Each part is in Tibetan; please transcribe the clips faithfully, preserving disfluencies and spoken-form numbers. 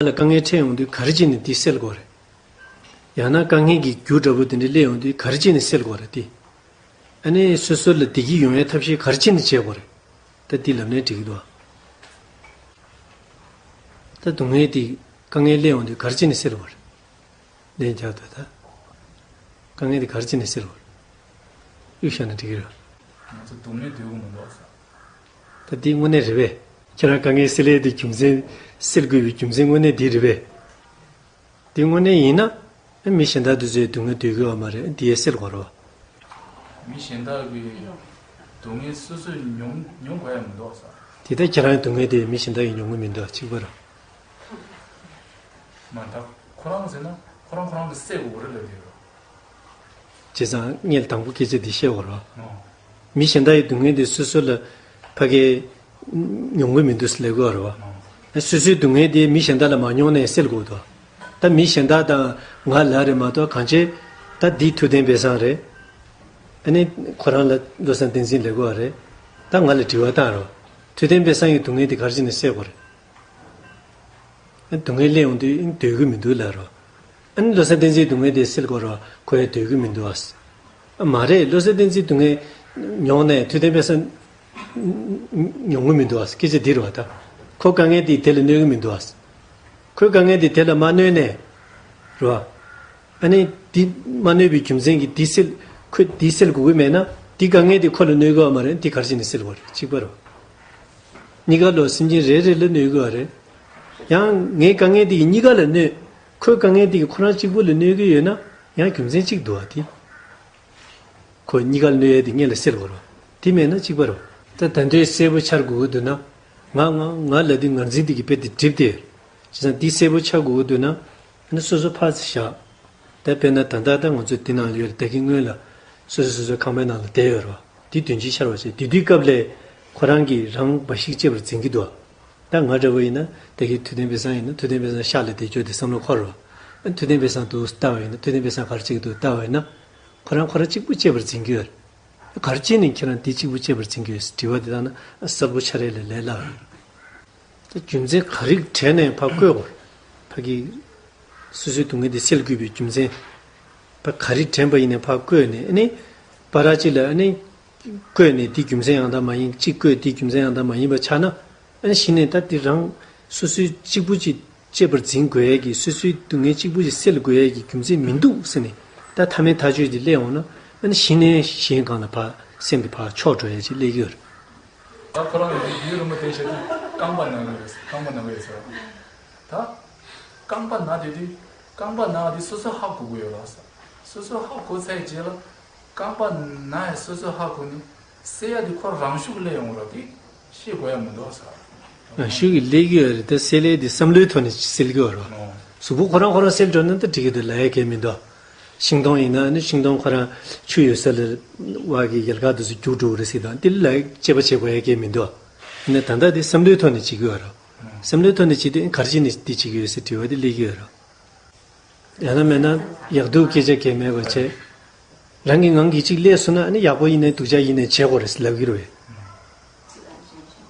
ལ་དཀའ་ངལ་འཕྲད་ཡོང་དུས་ག་རེ་བྱས་ནས་དེ་སེལ་དགོས་རེད། ཡང་ན་དཀའ་ངལ་གྱི་རྒྱུ་འདྲ་པོ་དེ་འདྲ་སླེབས་ཡོང་དུས་ག་རེ་བྱས་ནས་སེལ་དགོས་རེད་དེ། ཨ་ནི་སོ་སོ་ལ་བདེ་སྐྱིད་ཡོང་ཡའི་ཐབས་ཤེས་ག་རེ་བྱས་ནས་བྱེད་དགོས་རེད། ད་འདི་ལབ་ནའི་འགྲིག་གི་འདུག་ཨ། ད་སྡུག་བསྔལ་དེ་དཀའ་ངལ་སླེབས་ཡོང་དུས་ག་རེ་བྱས་ནས་སེལ་དགོས་རེད། ལན་རྒྱག་དགོས་ད། དཀའ་ངལ་དེ་ག་རེ་བྱས་ནས་སེལ་དགོས་རེད། གཡུག་བཞག་ན་འགྲིག་གི་རེད། ང་ཚོ་སྡུག་བསྔལ་འདོད་ཀྱི་མི་འདུག་ཟེར། ད་འདི་དངོས་གནས་རེད་པས། ཁྱེད་རང་དཀའ་ངལ་སེལ་ཡས་དེ་རྒྱུ་མཚན་སེལ་དགོས་པའི་རྒྱུ་མཚན་དངོས་གནས་འདི་རེད་པས། འདི་དངོས་གནས་ཡིན་ན། མི་གཞན་དག་དེ་ཚོའི་སྡུག་བསྔལ་འདོད་ཀྱི་ཡོད་མ་རེད། འདི་ཡས་སེལ་དགོས་རེད་པ། མི་གཞན་དག་གི་སྡུག་བསྔལ་སོ་སོས་མྱོང་མྱོང་དགོས་ཡ་མི་འདུག་ཟེར། དེ་ལྟར་ཁྱེད་རང་གི་སྡུག་བསྔལ་དེ་མི་གཞན་དག་གིས་མྱོང་གི་མི་འདུག་གཅིག་པ་རེད། མ་ད་ཁོ་རང་ཟེར་ན་ཁོ་རང་ཁོ་རང་གིས་སེལ་དགོས་རེད་ལབ་དེ་རེད། བྱས་ཙང་ངས་དང་པོ་སྐད་ཆ་འདི་བཤད་དགོས་རེད་པ། ཨོ། མི་གཞན་དག་གི་སྡུག་བསྔལ་དེ་སོ་སོ་ལ་ཕ་གི་མྱོང་གི་མི་འདུག་ཟེར་ལབ་དགོས་རེད་པ། ཨོ། སོ་སོའི་སྡུག་བསྔལ་དེ་མི་གཞན་དག་ལ་མ་མྱོང་ནའི་སེལ་དགོས་འདུག་ད་མི་གཞན་དག་དང་ང་ལ་རེད་མ་གཏོགས་གང་བྱས། ད་འདི་ཐུབ་བསྟན་པའི་སང་རེད། ཨ་ནི་ཁོ་རང་ལ་བློ་བཟང་བསྟན་འཛིན་ལབ་དགོས་རེད། ད་ང་ལ་དྲི་བ་བཏང་རོགས། ཐུབ་བསྟན་པའི་སང་གི་སྡུག་བསྔལ་དེ་ག་རེ་བྱས་ནས་སེལ་དགོས་རེད། སྡུག་བསྔལ་སླེབས་ཡོང་དུས་སྡོད་ཀྱི་མི་འདུག་ལབ་རོགས། ཨ་ནི་བློ་བཟང་བསྟན་འཛིན་སྡུག་བསྔལ་དེ་སེལ་དགོས་རོགས་ཁོ་ཡང་སྡོད་ཀྱི་མི་འདུག་ཨ། མ་རེད། བློ་བཟང་བསྟན་འཛིན་སྡུག་བསྔལ་མྱོང་ནས་ཐུབ་བསྟན་པའི་སང་མྱོང་གི་མི་འདུག་ཨ། སྐད་ཆ་འདི་རེད་པ་ད། ཁོ་དཀའ་ངལ་དེ་དེ་ལ་གནོད་ཀྱི་མི་འདུག་ཨ། ཁོའི་དཀའ་ངལ་དེ་དེ་ལ་མ་གནོད་ནས། རེད་པ། ཨ་ནི་འདི་མ་གནོད་པའི་རྒྱུ་མཚན་གྱིས་འདི་སེལ། ཁོས་འདི་སེལ་དགོས་ཀྱི་མེད་ན་འདི་དཀའ་ངལ་དེ་ཁོ་ལ་གནོད་ཀྱི་ཡོད་མ་རེད། འདི་ག་རེ་བྱས་ནས་སེལ་དགོས་རེད། གཅིག་པ་རེད་པ། གཉིས་ཀ་ལོ་སེམས་ཅན་རེ་རེ་ལ་གནོད་ཀྱི་ཡོད་རེད། ཡང་ངའི་དཀའ་ངལ་དེ་གིས་གཉིས་ཀ་ལ་གནོད། ཁོའི་དཀའ་ངལ་དེ་གིས་ཁོ་རང་གཅིག་པུ་ལ་གནོད་ཀྱི་ཡོད་ན་ཡང་རྒྱུ་མཚན་གཅིག་འདུག་ཨ་དེ། ཁོ་གཉིས་ཀ་ལ་གནོད་ཡས་དེ་སྔོན་ལ་སེལ་དགོས་རེད་པ། དེ་མེད་ན་གཅིག་པ་རེད་པ། ད་ད་འདོད་གསལ་པོ་འཆར་དགོས་ཀྱི་འདུག་ན། ང་ང་ང་ལབ་དུས་ངར་འཛིན་དེ་གིས་རྦད་དེ་བསྒྲིབས་ཏེ། བྱས་ཙང་འདི་གསལ་པོ་ཆགས་དགོས་ཀྱི་འདུག་ན། ཨ་ནི་སོ་སོ་ཕར་ཙམ་བཞག་ད་དཔེར་ན་ད་ལྟ་ད་ང་ཚོ་འདི་ནང་ལ་ཡོད་རེད། ད་གིན་སྔོན་ལ་སོ་སོ་སོ་སོའི་ཁང་པའི་ནང་ལ་བསྡད་ཡོད་རེད་པ། འདི་དོན་སྤྱི་འཆར་བ་བྱས་དེ་དུས་སྐབས་ལ་ཁོ་རང་གིས་རང་འབའ་ཞིག་སྐྱེས་པར་འཛིན་གྱི་འདུག་ད་ང་འདྲ་བོ་ཡིན་ན་ད་གིན་ཐུབ་བསྟན་པའི་སང་ཡིན་ན་ཐུབ་བསྟན་པའི་སང་ཤག་ལ་བསྡད་རྒྱུ་དེ་བསམ་བློ་འཁོར་རེད་པ། ཨ་ཐུབ་བསྟན་པའི་སང་འདུག་ལྟ་བ་ཡིན་ན་ཐུབ་བསྟན་པའི་སང་ག་རེ་བྱེད་ཀྱི་འདུག་ལྟ་བ་ཡིན་ན། ཁོ་རང་ཁོ་རང་གཅིག་པུ་སྐྱེས་པར་འཛིན་གྱི་ཡོད་རེད། ག་རེ་བྱས་ནས་ཁྱེད་རང་འདི་གཅིག་པུ་སྐྱེས་པར་འཛིན་གྱི་ཡོད་ཟེར་དྲི་བ་འདི་བཏང་ན་གསལ་པོ་ཆགས་རེད་ལ་ལས་སླ་བ་རེད། ད་རྒྱུ་མཚན་ག་རེ་དྲན་ནས་ཕར་བཀོད་དགོས། ཕ་གི་སོ་སོའི་སྡུག་བསྔལ་འདི་སེལ་དགོས་པའི་རྒྱུ་མཚན། ཕར་ག་རེ་དྲན་པ་ཡིན་ནའི་ཕར་བཀོད་ནས་ཨ་ནི། བར་གཅིག་ལ་ཨ་ནི། བཀོད་ནས་འདི་རྒྱུ་མཚན་ཡང་དག་མ་ཡིན་གཅིག་བཀོད་འདི་རྒྱུ་མཚན་ཡང་དག་མ་ཡིན་པ་ཆགས་ན། ཨ་ནི་གཞི་ནས་ད་འདི་རང་སོ་སོའི་གཅིག་པུ་གཅིག་སྐྱེད་པར་འཛིན་དགོས་ཡས་ཀྱི་སོ་སོའི་སྡུག་བསྔལ་གཅིག་པུ་གཅིག་སེལ་དགོས་ཡས་ཀྱི་རྒྱུ་མཚན་མི་འདུག་ཟེར་ནས་ད་ཐ་མའི་ཐག་གཅོད་ཅིག་སླེབས་འོང་ན་ཨ་ནི་གཞི་ནས་གཞན་སྒང་ལ་ཕར་སེམས་དེ་ཕར་ཕྱོགས་འགྲོ་ཡས་ཅིག་སླེབས་ཀྱི་ཡོད་རེད། ད་ཁོ་རང་ཡུལ་རིན་པོ་ཆེ་བཤད་དུས་རྐང་པ་ན་གི་ཡོད་རྐང་པ་ན་གི་ཡོད་ཟེར། ད་རྐང་པ་ན་དེ་དུས་རྐང་པ་ན་དེ་སོ་སོ་ཧ་གོ་གི་ཡོད་རེད་ཟེར། སོ་སོ་ཧ་གོ་ཚར་རྗེས་ལ། རྐང་པ་ན་ཡ་སོ་སོ་ཧ་གོ་ནས་སེལ་ཡ་དེ་ཁོ་རང་ཤུགས་ལས་ཡོང་ར་དེ་ཤེས་དགོས་ཡ་མི་འདུག་ཟེར། རང་ཤུགས་ཀྱིས་སླེབས་ཀྱི་ཡོད་རེད་དེ་སེལ་ཡ་དེ་བསམ་བློའི་ཐོག་ནས་སེལ་གྱི་ཡོད་རེད། ཨོ། གཟུགས་པོ་ཁོ་རང་ཁོ་རང་སེལ་འགྲོ་ན་ད་འགྲིག་གི་འདུག་ལབ་ཡ་གང་ཡང་མི་འདུག་ཤིང་སྡོང་ཡིན་ན་ནི་ཤིང་སྡོང་ཁོ་རང་ཆུ་ཡོད་ས་ལ་བ་གི་ཡལ་ག་དེ་ཚོ་རྒྱུག་འགྲོ་གི་རེད་ཟེར་དང་དེ་ལ་དཔྱད་པ་བྱེད་དགོས་ཡ་གང་ཡང་མི་འདུག་ཡིན་ན་ད་ལྟ་དེ་བསམ་བློའི་ཐོག་ནས་བྱེད་ཀྱི་ཡོད་རེད། བསམ་བློའི་ཐོག་ནས་བྱེད་དུས་ག་རེ་བྱས་ནས་འདི་བྱེད་ཀྱི་ཡོད་ཟེར་དྲི་བ་དེ་སླེབས་ཀྱི་ཡོད་རེད། ཡང་ན་མེད་ན་ཡག་སྡུག་སྐད་ཆ་གང་མེད་པ་བྱས། རང་གི་ངང་གིས་གཅིག་སླེབས་སོང་ན་ཨ་ནི་ཡག་པོ་ཡིན་ནའི་སྡུག་ཅག་ཡིན་ནའི་བྱེད་དགོས་རེད་ལབ་ཀྱི་རེད།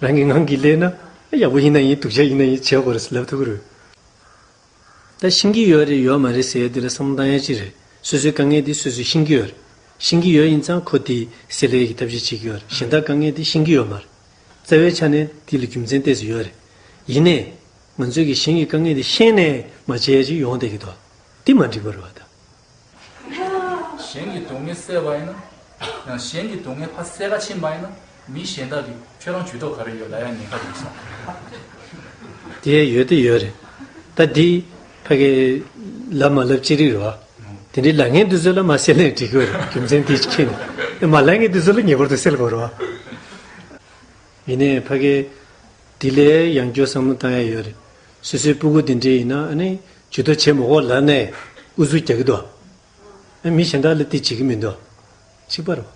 རང་གི་ངང་གིས་སླེབས་ན་ཡག་པོ་ཡིན་ན་ཡིན་སྡུག་ཅག་ཡིན་ན་ཡིན་བྱེད་དགོས་རེད་ལབ་ཐུབ་ཀྱི་རེད། ད་ཤེས་ཀྱི་ཡོད་རེད་ཡོད་མ་རེད་ཟེར་ཡ་འདི་ལ་བསམ་བློ་བཏང་ཡ་ཅིག་རེད། སོ་སོའི་དཀའ་ངལ་འདི་སོ་སོས་ཤེས་ཀྱི་ཡོད་རེད། ཤེས་ཀྱི་ཡོད་ཡིན་ཙང་ཁོ་དེ་སེལ་ཡ་གི་ཐབས་ཤེས་བྱེད་ཀྱི་ཡོད་རེད། གཞན་དག་དཀའ་ངལ་འདི་ཤེས་ཀྱི་ཡོད་མ་རེད། རྩ་བའི་ཆ་ནས་འདི་ལ་རྒྱུ་མཚན་ཏོག་ཙམ་ཡོད་རེད། ཡིན་ནའི། ང་ཚོས་ཀྱི་གཞན་གྱི་དཀའ་ངལ་དེ་ཤེས་ནས་མ་བྱས་ཅིག་ཡོང་བསྡད་ཀྱི་འདུག་འདི་མ་འགྲིག་པ་རེད་བ་ད། གཞན་གྱི་སྡུག་བསྔལ་བསལ་བ་ཡིན་ན། ཡང་གཞན་གྱི་སྡུག་བསྔལ་ཕར་བསལ་ག་ཕྱིན་པ་ཡིན་ན། མི་གཞན་དག་གིས་ཁྱོད་རང་ཇུས་གཏོགས་ག་རེ་ཡོད་ལབ་ཡ་ཉེན་ཁ་འདུག་བསམ། དེ་ཡོད་དེ་ཡོད་རེད། ད་འདི་ཕ་གི་ལབ་མ་ལབ་ཅི་རིགས་རེད་བ། དེ་འདྲའི་ལབ་མཁན་དེ་ཚོ་ལ་མ་སེལ་ནས་འགྲིག་གི་རེད། རྒྱུ་མཚན་དེ་ཁྱེད་ནས་མ་ལབ་མཁན་དེ་ཚོ་ལ་ངེས་པར་དུ་སེལ་དགོས་རེད་བ། ཡིན་ནའི་ཕ་གི། འདི་ལས་ཡང་བསྐྱར་བསམ་བློ་བཏང་ཡ་ཡོད་རེད། སོ་སོའི་སྤུ་གུ་འདི་འདྲ་ཡིན་ན་ཨ་ནི་ཇུས་གཏོགས་བྱེད་མི་དགོས་ལབ་ནས་ཨུ་ཚུགས་རྒྱག་གི་འདུག་ཨ་མི་གཞན་དག་ལ་དེ་བྱེད་ཀྱི་མི་འདུག་གཅིག་པ་རེད།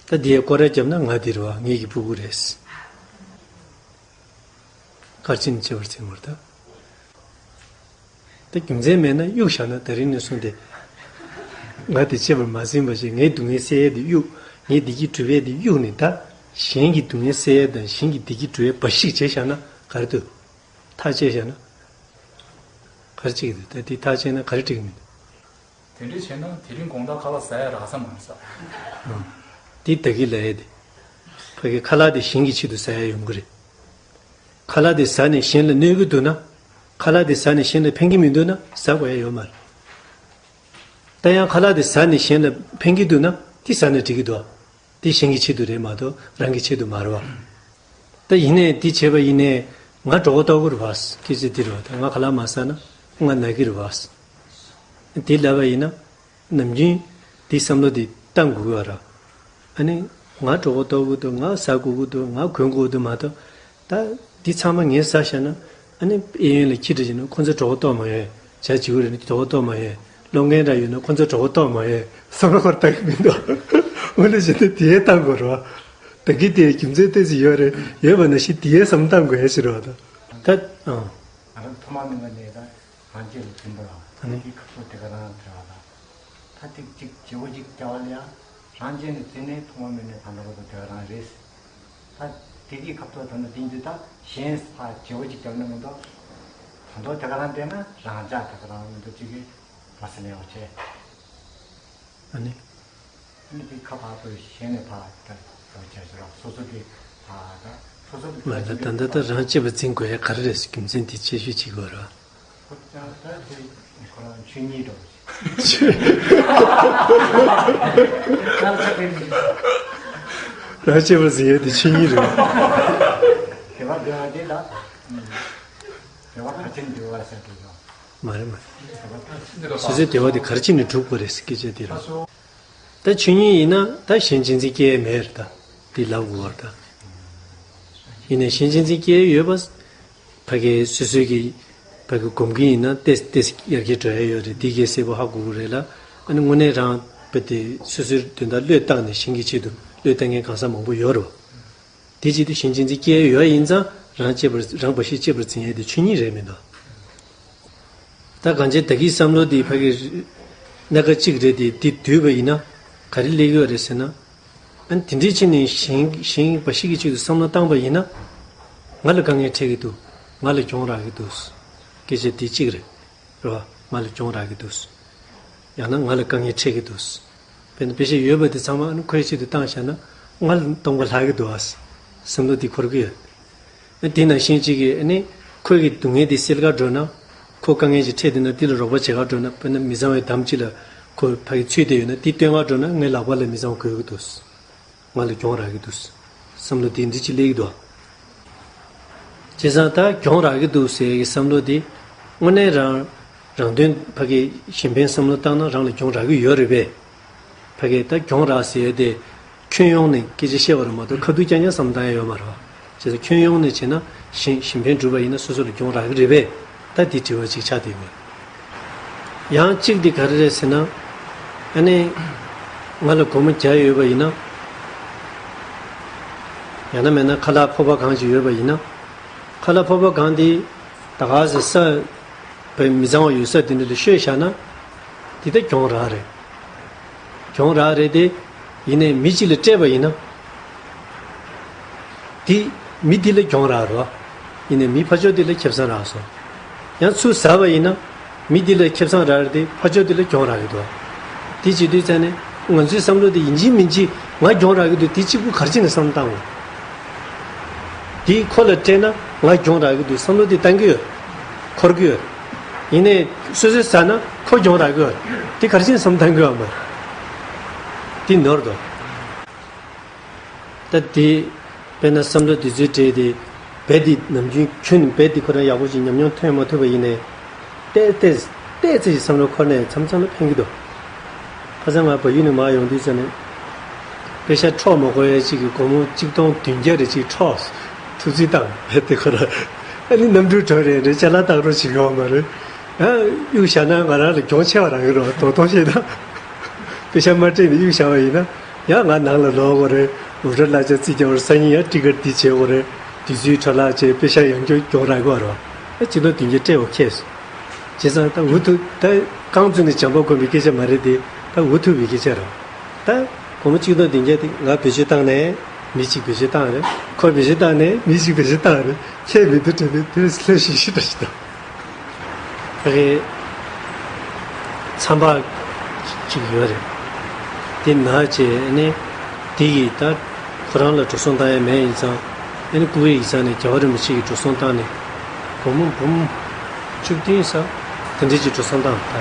ད་འདི་ཡ་སྐོར་ར་བརྒྱབ་ན་ང་འདི་རེད་བ་ངེད་ཀྱི་སྤུ་གུ་རེད། ག་རེ་བྱས་ནས་བྱེད་པར་འཛིན་དགོས་རེད་ད། ད་རྒྱུ་མཚན་མེད་ན་གཡུག་བཞག་ན་ད་རིང་ནས་བཟུང་སྟེ། ང་དེ་བྱེད་པར་མ་འཛིན་པ་ཞིག་ངའི་སྡུག་བསྔལ་སེལ་ཡས་དེ་གཡུག་ངའི་བདེ་སྐྱིད་སྒྲུབ་ཡས་དེ་གཡུག་ནས་ད། གཞན་གྱི་སྡུག་བསྔལ་སེལ་ཡས་དང་གཞན་གྱི་བདེ་སྐྱིད་སྒྲུབ་ཡས་འབའ་ཞིག་བྱས་བཞག་ན་ག་རེ་འདུག་ཐག་བཅད་བཞག་ན། ག་རེ་བྱེད་ཀྱི་འདུག་ད་དེ་ཐག་བཅད་ན་ག་རེ་འགྲིག་གི་མི་འདུག་དེ་འདྲ་བྱས་ན་དེ་རིང་དགོང་དག་ཁ་ལག་ཟ་ཡ་རག་ས་མ་རེད་ས། འདི་ད་གི་ལབ་ཡ་དེ། ཕ་གི་ཁ་ལག་དེ་གཞན་གྱི་ཆེད་དུ་ཟ་ཡ་ཡོང་གི་རེད། ཁ་ལག་དེ་ཟ་ནས་གཞན་ལ་གནོད་ཀྱི་འདུག་ན། ཁ་ལག་དེ་ཟ་ནས་གཞན་ལ་ཕན་གྱི་མི་འདུག་ན་ཟ་དགོས་ཡ་ཡོད་མ་རེད། ད་ཡང་ཁ་ལག་དེ་ཟ་ནས་གཞན་ལ་ཕན་གྱི་འདུག་ན་དེ་ཟ་ན་འགྲིག་གི་འདུག་དེ་གཞན་གྱི་ཆེད་དུ་རེད་མ་གཏོགས་རང་གི་ཆེད་དུ་མ་རེད་བ། ད་ཡིན་ནའི་འདི་བྱས་པ་ཡིན་ནའི་ང་གྲོད་ཁོག་ལྟོགས་ཀྱི་རེད་བ། སྐད་ཆ་འདི་རེད་བ། ད་ང་ཁ་ལག་མ་ཟ་ན་ང་ན་གི་རེད་བ། འདི་ལབ་པ་ཡིན་ན་ནམ་རྒྱུན་འདི་བསམ་བློ་འདི་བཏང་དགོས་ཀྱི་རེད། ཨ་ནི་ང་གྲོད་ཁོག་ལྟོགས་ཀྱི་འདུག་ང་ཟ་དགོས་ཀྱི་འདུག་ང་གོན་དགོས་ཀྱི་འདུག་མ་གཏོགས། ད་འདི་ཚང་མ་ངས་ཟ་བཞག་ན་ཨ་ནི་གཡས་གཡོན་ལ་ཁྱི་འདྲ་བྱས་ན་ཁོ་ཚོ་གྲོད་ཁོག་ལྟོགས་མ་ཡོད། ཇ་བྱེད་ཀྱི་རེད་ན་གྲོད་ཁོག་ལྟོགས་མ་ཡོད། སློང་མཁན་འདྲ་ཡོད་ན་ཁོ་ཚོ་གྲོད་ཁོག་ལྟོགས་མ་ཡོད། བསམ་བློ་ཁོར་བཏང་གི་མི་འདུག་འོ་ན་བྱས་ན་དེ་ཡས་བཏང་དགོས་རེད་བ། ད་གི་དེ་རྒྱུ་མཚན་ཏོག་ཙམ་ཡོད་རེད། ཡོད་པ་ན་ཤི་དེ་ཡས་བསམ་བཏང་དགོས་ཡ་ཞིག་རེད་བ། ད་ད་ཨང་། ང་རང་ཐོག་མ་མེད་པ་ནས་ད་རང་རྒྱལ་ལ་འཛིན་པ་ལ་ཨ་ནི་དེ་ཁ་ཐུག་དེ་ག་རང་དྲན་བ་ད། ད་ཐིག་གཅིག་བརྗེ་པོ་གཅིག་རྒྱག་པ་ལ་ཡང་རང་རྒྱལ་ནས་འཛིན་ནས་ཐོག་མ་མེད་ནས་ད་ལྟ་བར་དུ་དེ་ག་རང་རེད། ད་དེ་གི་ཁ་ཐུག་ད་ནི་དེང་དུས་ད་གཞན་ཕར་བརྗེ་པོ་གཅིག་རྒྱབ་ན་མི་འདུག་ད་དུང་དེ་ག་རང་བསྡད་ན་རང་ཅག་དེ་ག་རང་མི་འདུག་གཅིག་གིས་བ་ས་ལེན་བ་བྱས། ཨ་ནི། ཨ་ནི་དེ་ཁ་ཕར་ཚུར་གཞན་ནས་ཕར་ད་ལོ་བྱས་ཟེར་རོགས་སོ་སོ་གི་ཕར་ད་སོ་སོ་གི་མ་ད་ད་ད་ད་རང་གཅེས་པར་འཛིན་དགོས་ཡ་ག་རེ་རེད་ཟེར་རྒྱུ་མཚན་དེ་དཔྱད་ཞིབ་བྱེད་དགོས་རེད། ཁོ་ད་ད་དེ་ཁོ་རང་ཆོས་ཉིད་འགྲོ། རང་གཅེས་པར་འཛིན་ཡ་དེ་ཆོས་ཉིད་རེད། དེ་བ་དེ་བ་དེ་ད་དེ་བ་ག་ཅན་དེ་བ་ཟེར་དེ་ཡོད། མ་རེད་མ་རེད། སོ་སོའི་བདེ་བ་དེ་ག་རེ་བྱས་ནས་སྒྲུབ་དགོས་རེད་ཟེར་སྐད་ཆ་དེ་རེད། ད་ཆོས་ཉིད་ཡིན་ན་ད་གཞན་གཅེས་འཛིན་སྐྱེ་ཡས་མེད་རེད་ད། དེ་ལབ་དགོས་པ་རེད་ད། ཡིན་ནའི་གཞན་གཅེས་འཛིན་སྐྱེ་ཡས་ཡོད་པ། ཕ་གི་སོ་སོའི་གི་ཕ་གི་སྒོམ་གྱི་ཡིན་ན་ཏེས་ཏེས་ཡར་རྒྱས་འགྲོ་ཡས་ཡོད་རེད། དེ་གས་གསལ་པོ་ཧ་གོ་གི་རེད་ལ། ཨ་ནི་དངོས་གནས་རང་བས་དེ་སོ་སོའི་དོན་དག་བློས་བཏང་ནས་གཞན་གྱི་ཆེད་དུ་བློས་བཏང་མཁན་གང་ས་མང་པོ་ཡོད་རེད། དེ་བྱེད་དུས་གཞན་གཅེས་འཛིན་སྐྱེ་ཡས་ཡོད་ཡིན་ཙང་རང་གཅེས་པར་རང་འབའ་ཞིག་གཅེས་པར་འཛིན་ཡས་དེ་ཆོས་ཉིད་རེད་མི་འདུག་ད་གང་ཅི་ད་གིན་བསམ་བློ་འདི་ཕ་གི་སྣ་ཁ་གཅིག་རེད་དེ་འདི་བསྡུས་པ་ཡིན་ན་ག་རེ་སླེབས་ཡོད་རེད་ཟེར་ན། ཨ་ནི་དེ་འདྲའི་ཕྱིན་ནས་གཞན་གཞན་འབའ་ཞིག་གི་ཆེད་དུ་བསམ་བློ་བཏང་པ་ཡིན་ན། ང་ལ་དཀའ་ངལ་འཕྲད་ཀྱི་འདུག་ང་ལ་གྱོང་རག་གི་འདུག་སྐད་ཆ་འདི་གཅིག་རེད། རེད་བ། ང་ལ་གྱོང་རག་གི་འདུག་ཡང་ན་ང་ལ་དཀའ་ངལ་འཕྲད་ཀྱི་འདུག་དཔེར་ན་པེ་ཤ་ཡོད་པ་དེ་ཚང་མ་ཨ་ནི་ཁོའི་ཆེད་དུ་བཏང་བཞག་ན་ང་ལ་སྟོང་པ་ལྷག་གི་འདུག་ཨ། བསམ་བློ་འདི་འཁོར་གི་ཡོད། དེ་ནང་བཞིན་གཅིག་གིས་ཨ་ནི་ཁོའི་གི་སྡུག་བསྔལ་དེ་སེལ་ག་འགྲོ་ན། ཁོ་དཀའ་ངལ་ཅིག་འཕྲད་དེ་ན་དེ་ལ་རོགས་པ་བྱེད་ག་འགྲོ་ན། དཔེར་ན་མི་གཙང་བའི་འདམ་ཅིག་ལ་ཁོ་ཕ་གི་ཚུད་བསྡད་ཡོད་ན་དེ་སྟོན་ག་འགྲོ་ན་ངའི་ལག་པ་ལ་མི་གཙང་བ་གོན་གི་འདུག་ང་ལ་གྱོང་རག་གི་འདུག་བསམ་བློ་དེ་འདི་ཅིག་སླེབས་ཀྱི་འདུག་བྱས་ཙང་ད་གྱོང་རག་གི་འདུག་ཟེར་གི་བསམ་བློ་དེ་དངོས་གནས་རང་རང་དོན་ཕ་གི་གཞན་ཕན་བསམ་བློ་བཏང་ན་རང་ལ་གྱོང་རག་གི་ཡོད་རེད་པས། ཕ་གི་ད་གྱོང་རག་ཟེར་ཡས་དེ་ཁྱོན་ཡོངས་ནས་སྐད་ཆ་བཤད་པ་རེད་མ་གཏོགས་ཁ་ཐུག་རྐྱང་རྐྱང་བསམ་བཏང་ཡ་ཡོད་མ་རེད་བ། བྱས་ཙང་ཁྱོན་ཡོངས་ནས་བྱས་ན་གཞན་གཞན་ཕན་སྒྲུབ་པ་ཡིན་ན་སོ་སོ་ལ་གྱོང་རག་གི་རེད་པས། ད་འདི་དྲི་བ་གཅིག་ཆགས་བསྡད་ཡོད། ཡང་གཅིག་འདི་ག་རེ་རེད་ཟེར་ན། ཨ་ནི་ང་ལ་སྒོར་མོ་བརྒྱ་ཡོད་པ་ཡིན་ན། ཡང་ན་མེད་ན་ཁ་ལག་ཕོར་པ་གང་ཅིག་ཡོད་པ་ཡིན་ན། ཁ་ལག་ཕོར་པ་གང་དེ་ད་ག་ཟེ་ས་བའི་མི་གཙང་བ་ཡོད་ས་དེ་འདྲ་ལ་བཤོས་བཞག་ན། དེ་ད་གྱོང་རག་རེད། གྱོང་རག་རེད་དེ། ཡིན་ནའི་མི་གཅིག་ལ་སྤྲད་པ་ཡིན་ན། དེ་མི་དེ་ལ་གྱོང་རག་རོ། ཡིན་ནའི་མི་ཕར་ཕྱོགས་དེ་ལ་ཁེ་བཟང་རག་སོང་། ཡང་ཚུར་ཟ་བ་ཡིན་ན། མི་དེ་ལ་ཁེ་བཟང་རག་རེད་དེ་ཕར་ཕྱོགས་དེ་ལ་གྱོང་རག་གི་འདུག་དེ་བྱེད་དུས་ཙང་ནས་ང་ཚོའི་བསམ་བློ་དེ་ཡིན་གཅིག་མིན་གཅིག་ང་གྱོང་རག་གི་འདུག་དེ་གཅིག་པུ་ག་རེ་བྱས་ནས་བསམ་བློ་བཏང་དགོས། དེ་ཁོ་ལ་སྤྲད་ན་ང་གྱོང་རག་གི་འདུག་བསམ་བློ་དེ་བཏང་གི་ཡོད། འཁོར་གི་ཡོད། ཡིན་ནའི་སོ་སོས་ཟ་ན་ཁོ་གྱོང་རག་གི་ཡོད། དེ་ག་རེ་བྱས་ནས་བསམ་བློ་བཏང་གི་ཡོད་མ་རེད། དེ་ནོར་འདུག་ད་དེ། དཔེར་ན་བསམ་བློ་དེ་ཚོའི་གྲས་དེ། བེ་དེ་ནམ་རྒྱུན་ཁྱོན་ནས་བེ་དེ་ཁོ་རང་ཡག་པོ་ཅིག་ཉམས་མྱོང་ཐོན་མ་ཐུབ་པ་ཡིན་ནའི། ཏེ་ཏེ་ཏེ་ཙི་ཞིག་བསམ་བློ་འཁོར་ནས་མཚམས་མཚམས་ལ་ཕན་གྱི་འདུག་ཁ་སང་ང་བལ་ཡུལ་ནས་མར་ཡོང་དུས་ཙམ་ནས། པེ་ཤ་འཕྲོག་མ་དགོས་ཡ་ཅིག་གི་སྒོར་མོ་གཅིག་སྟོང་བདུན་བརྒྱ་རེ་ཅིག་འཕྲོག་ཐུབ་ཚོད་བཏང་བེ་དེ་ཁོ་རང་། ཨ་ནི་གནམ་གྲུ་གྲོལ་རེ་རེ་ཅ་ལག་བཏང་རོགས་བྱེད་ཡོད་མ་རེད། ཡང་གཡུག་བཞག་ན་ང་རང་ལ་གྱོང་ཆེ་བ་རག་གི་རེད་བ། དོ་དོ་བཤད་ན། པེ་ཤ་མ་སྤྲད་ནས་གཡུག་བཞག་པ་ཡིན་ན། ཡང་ང་ནང་ལ་ལོག་དགོས་རེད། འུར་སྒྲ་གླ་ཆ་རྩིས་རྒྱག་པར་སང་ཉིན་ཡང་ཊི་ཀེ་ཊི་འདི་བྱེད་དགོས་རེད། དུས་ཚོད་འཕྲོ་བརླག་བྱས་པེ་ཤ་ཡང་བསྐྱར་གྱོང་རག་གི་རེད་བ། ཨ་ཅི་ལོ་བདུན་བརྒྱ་སྤྲད་དགོས་ཁེལ་སོང་། བྱས་ཙང་ད་འུ་ཐུག་ད་རྐང་བཙུགས་ནས་བྱམས་པ་སྒོམ་པའི་སྐད་ཆ་མ་རེད་དེ། ད་འུ་ཐུག་པའི་སྐད་ཆ་རེད། ད་སྒོར་མོ་གཅིག་སྟོང་བདུན་བརྒྱ་དེ་ང་བེད་སྤྱོད་བཏང་ནས། མི་གཅིག་བེད་སྤྱོད་བཏང་རེད། ཁོ་བེད་སྤྱོད་བཏང་ནས་མི་གཅིག་བེད་སྤྱོད་བཏང་རེད། ཁྱེད་མི་འདུག་དྲན་པས་དེ་ལྷོད་ཤིག་ཤིག་འདྲ་ཞིག་འདུག་རེད། མཚམས་པ་ཅིག་ཡོད་རེད། དེ་ན་བྱས་ནས་དེ་ཡིས་ད་ཁོ་རང་ལ་འགྲོ་སོང་བཏང་ཡ་མེད། ཡིན་ཙང་ཨ་ནི་ཀུ་ཝེ་ཡིག་ཚང་ནས་རྒྱལ་བ་རིན་པོ་ཆེ་གི་འགྲོ་སོང་བཏང་ནས་སྒོར་མོ་འབུམ་བཅུ་བདུན་ཙམ་དེ་འདྲ་ཅིག་འགྲོ་སོང་བཏང་། ད་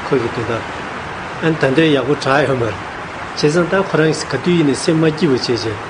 ཁོ་གི་དོན་དག་ཨ་ནི་ད་ལྟའི་ཡག་པོ་དྲག་ཡོད་མ་རེད། བྱས་ཙང་ད་ཁོ་རང་གིས་ག་དུས་ཡིན་ནས་སེམས་མ་སྐྱིད་པ་བྱས་བྱས།